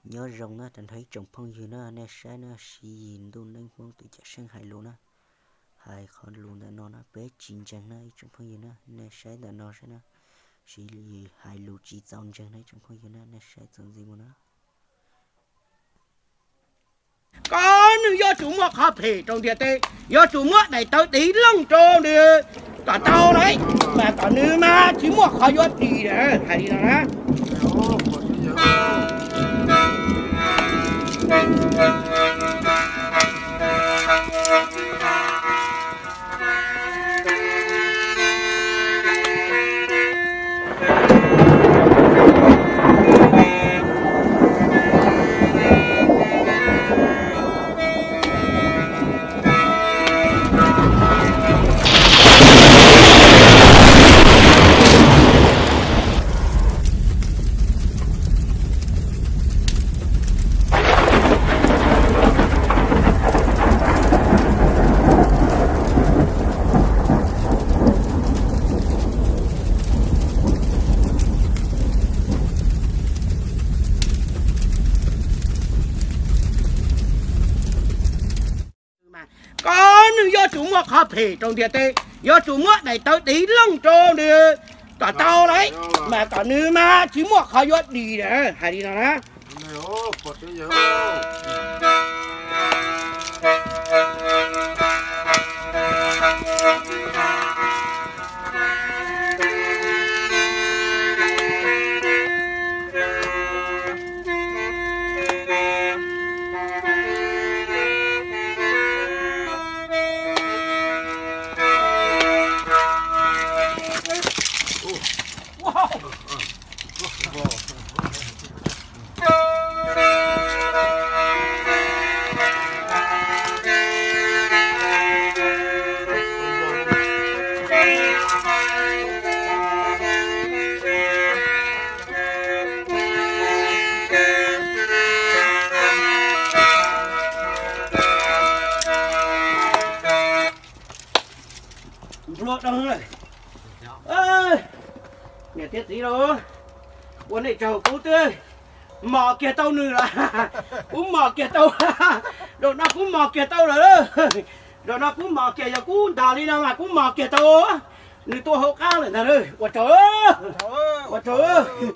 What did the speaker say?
Nyob zoo na rau nrho ib tsoom phooj ywg na, nej saib na, Siv Yis ntuj neej Hmoob tus cawm seej hais lus na, hais qhov lus ntawm no na peb tsis ntseeg na ib tsoom phooj ywg na, nej saib ntawm no saib na, Siv Yis hais lus tsis txaus ntseeg na ib tsoom phooj ywg na, nej saib txuas ntxiv mus na. Koj nws yuav tsum muaj qhov phem rau ntiaj teb, yuav tsum muab daim tawv tiv looj rau nws kom tau lawm, mas kom nws mas tsis muaj qhov yuav dim lawm hais li no na. Koj nws yuav tsum muaj qhov phem rau ntiaj teb, yuav tsum muab daim tawv tiv looj rau nws kom tau lawm, mas kom nws mas tsis muaj qhov yuav dim lawm hais li no na. Niam thiab txiv lauj, ua nej tsaug, kuv twb mos kiag tau nws lawm, kuv mos kiag tau, zaum no kuv mos kiag tau lawm, zaum no kuv mos kiag, yog kuv ntas li no mas kuv mos kiag tau, nws tuaj hauv qab lawm ntag. Ua tsaug, ua tsaug.